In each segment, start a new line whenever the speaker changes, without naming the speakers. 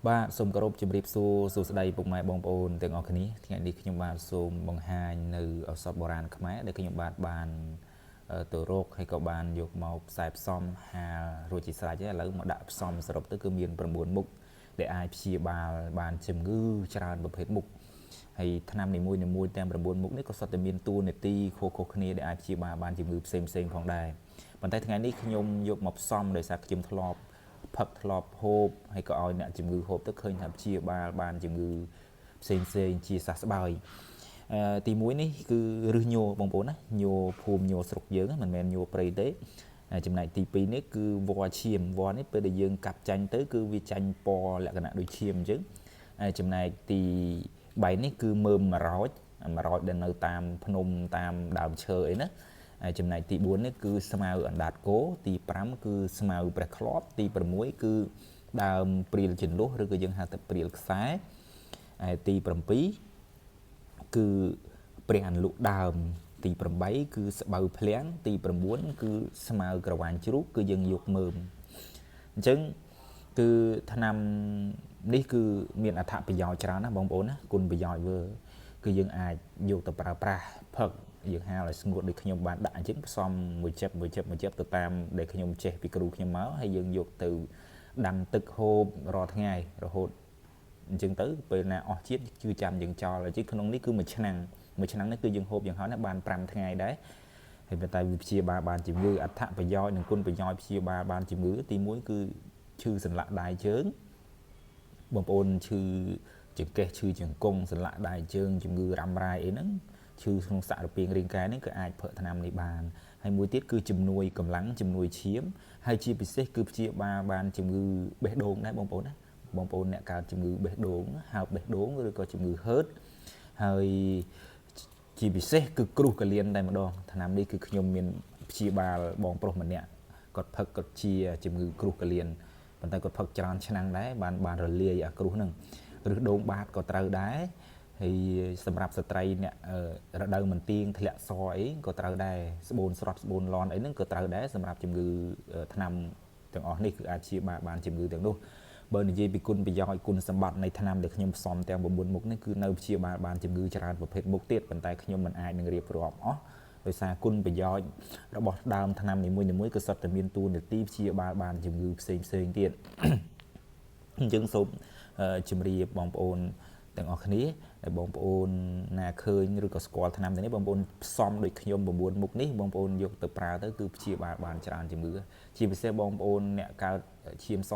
បាទសូមគោរពជម្រាបសួរសួស្តីពុកម៉ែបងប្អូនទាំងអស់គ្នាថ្ងៃនេះខ្ញុំបាទសូមបង្ហាញនៅឱសថបុរាណខ្មែរដែលខ្ញុំបាទបានទៅរកហើយក៏បានយកមកផ្សាយផ្សំហាលរួចជាស្រេចហើយឥឡូវមកដាក់ផ្សំសរុបទៅគឺមាន9មុខដែលអាចព្យាបាលបានជំងឺច្រើនប្រភេទមុខហើយថ្នាំនីមួយៗទាំង9មុខនេះក៏សុទ្ធតែមានតួនាទីខុសៗគ្នាដែលអាចព្យាបាលបានជំងឺផ្សេងៗផងដែរប៉ុន្តែថ្ងៃនេះខ្ញុំយកមកផ្សំដោយសារខ្ញុំធ្លាប់ផឹកធ្លាប់ហូបហើយក៏ឲ្យអ្នកជំងឺហូបទៅឃើញថាព្យាបាលបានជំងឺផ្សេងៗជាសះស្បើយទី1នេះគឺរឹសញ័របងប្អូនណាញ័រភូមិញ័រស្រុកយើងមិនមែនញ័រព្រៃទេចំណែកទី2នេះគឺវល្លិឈាមវល្លិនេះពេលដែលយើងកាប់ចាញ់ទៅគឺវាចាញ់ពណ៌លក្ខណៈដូចឈាមអញ្ចឹងចំណែកទី3នេះគឺមើម100ដែលនៅតាមភ្នំតាមដើមឈើអីណាចំណែកទី4នេះគឺស្មៅអណ្ដាតគោទី5គឺស្មៅព្រះក្លបទី6គឺដើមព្រាលចន្លោះឬក៏យើងហៅថាព្រាលខ្សែហើយទី7គឺព្រះអនុដើមទី8គឺស្បូវភ្លាំងទី9គឺស្មៅក្រវាញជ្រូកគឺយើងយកមើមអញ្ចឹងគឺថ្នាំនេះគឺមានអត្ថប្រយោជន៍ច្រើនណាបងប្អូនណាគុណប្រយោជន៍វើគឺយើងអាចយកទៅប្រើប្រាស់ផឹកយើងហាលឲ្យស្ងួតដូចខ្ញុំបានដាក់អញ្ចឹងផ្សំមួយចិបមួយចិបមួយចិបទៅតាមដែលខ្ញុំចេះពីគ្រូខ្ញុំមកហើយយើងយកទៅដាំទឹកហូបរាល់ថ្ងៃរហូតអញ្ចឹងទៅពេលណាអស់ជាតិគឺចាំយើងចោលអញ្ចឹងក្នុងនេះគឺមួយឆ្នាំមួយឆ្នាំនេះគឺយើងហូបយ៉ាងហោចណាស់បាន5ថ្ងៃដែរហើយប៉ុន្តែវាព្យាបាលបានជំងឺអត្ថប្រយោជន៍និងគុណប្រយោជន៍ព្យាបាលបានជំងឺទី1គឺឈឺសន្លាក់ដៃជើងបងប្អូនឈឺចង្កេះឈឺជង្គង់សន្លាក់ដៃជើងជំងឺរ៉ាំរ៉ាយអីហ្នឹងឈឺក្នុងសាក់រពាងរាងកាយហ្នឹងគឺអាចផឹកថ្នាំនេះបានហើយមួយទៀតគឺជំនួយកម្លាំងជំនួយឈាមហើយជាពិសេសគឺព្យាបាលបានជំងឺបេះដូងដែរបងប្អូនណាបងប្អូនអ្នកកើតជំងឺបេះដូងហើបបេះដូងឬក៏ជំងឺហឺតហើយជាពិសេសគឺគ្រោះកលៀនតែម្ដងថ្នាំនេះគឺខ្ញុំមានព្យាបាលបងប្រុសម្នាក់គាត់ផឹកគាត់ជាជំងឺគ្រោះកលៀនប៉ុន្តែគាត់ផឹកច្រើនឆ្នាំដែរបានរលាយអាគ្រោះហ្នឹងឬដូងបាតក៏ត្រូវដែរហើយសម្រាប់ស្ត្រីអ្នករដូវមិនទៀងធ្លាក់សអីក៏ត្រូវដែរស្បូនស្រត់ស្បូនឡនអីហ្នឹងក៏ត្រូវដែរសម្រាប់ជំងឺថ្នាំទាំងអស់នេះគឺអាចព្យាបាលបានជំងឺទាំងនោះបើនិយាយពីគុណប្រយោជន៍គុណសម្បត្តិនៃថ្នាំដែលខ្ញុំផ្សំទាំង9មុខនេះគឺនៅព្យាបាលបានជំងឺច្រើនប្រភេទមុខទៀតប៉ុន្តែខ្ញុំមិនអាចនឹងរៀបរាប់អស់ដោយសារគុណប្រយោជន៍របស់ដើមថ្នាំនីមួយៗគឺសុទ្ធតែមានតួនាទីព្យាបាលបានជំងឺផ្សេងផ្សេងទៀតអញ្ចឹងសូមជម្រាបបងប្អូនទាំងអស់គ្នាដែលបងប្អូនណាឃើញឬក៏ស្គាល់ថ្នាំទាំងនេះបងប្អូនផ្សំដូចខ្ញុំ9មុខនេះបងប្អូនយកទៅប្រើទៅគឺព្យាបាលបានច្រើនជំងឺជាពិសេសបងប្អូនអ្នកកើតឈាមស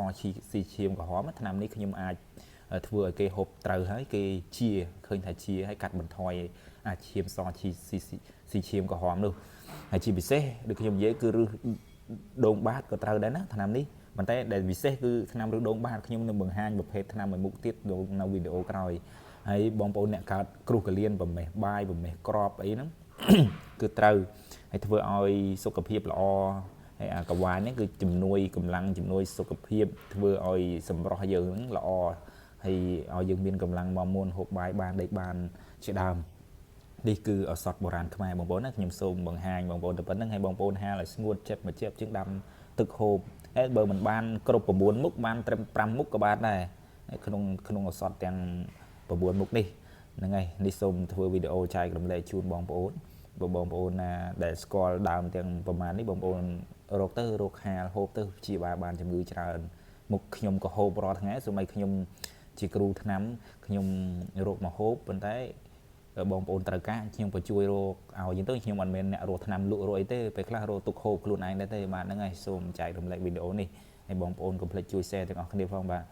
ស៊ីឈាមក្រហមថ្នាំនេះខ្ញុំអាចធ្វើឲ្យគេហូបត្រូវហើយគេជាឃើញថាជាហើយកាត់បន្ថយអាចឈាមសស៊ីឈាមក្រហមនោះហើយជាពិសេសដូចខ្ញុំនិយាយគឺរឹសដូងបាតក៏ត្រូវដែរណាថ្នាំនេះប៉ុន្តែដែលពិសេសគឺថ្នាំរឹសដូងបាតខ្ញុំនឹងបង្ហាញប្រភេទថ្នាំមួយមុខទៀតនៅវីដេអូក្រោយហើយបងប្អូនអ្នកកើតគ្រោះកលៀនប្រមេះបាយប្រមេះក្របអីហ្នឹងគឺត្រូវហើយធ្វើឲ្យសុខភាពល្អហើយអាកវ៉ាញនេះគឺជំនួយកម្លាំងជំនួយសុខភាពធ្វើឲ្យសម្រស់យើងហ្នឹងល្អហើយឲ្យយើងមានកម្លាំងមកមុនហូបបាយបានដេកបានជាដើមនេះគឺឱសថបុរាណខ្មែរបងប្អូនណាខ្ញុំសូមបង្ហាញបងប្អូនតែប៉ុណ្្នឹងហើយបងប្អូនហាលឲ្យស្ងួតចិត្តមួយចិត្តជាងដាំទឹកហូបហើយបើមិនបានគ្រប់9មុខបានត្រឹម5មុខក៏បានដែរក្នុងឱសថទាំង9មុខនេះហ្នឹងហើយនេះសូមធ្វើវីដេអូចែករំលែកជូនបងប្អូនបើបងប្អូនណាដែលស្គាល់ដើមទាំងប្រមាណនេះបងប្អូនរកទៅរកហាលហូបទៅព្យាបាលបានជំងឺច្រើនមុខខ្ញុំក៏ហូបរាល់ថ្ងៃសូម្បីខ្ញុំជាគ្រូថ្នាំខ្ញុំរកមកហូបប៉ុន្តែបងប្អូនត្រូវការខ្ញុំក៏ជួយរកឲ្យចឹងទៅខ្ញុំអត់មែនអ្នករកថ្នាំលក់រកអីទេពេលខ្លះរកទុកហូបខ្លួនឯងដែរទេបាទហ្នឹងហើយសូមចែករំលែកវីដេអូនេះហើយបងប្អូនកុំភ្លេចជួយ share ទាំងអស់គ្នាផងបាទ។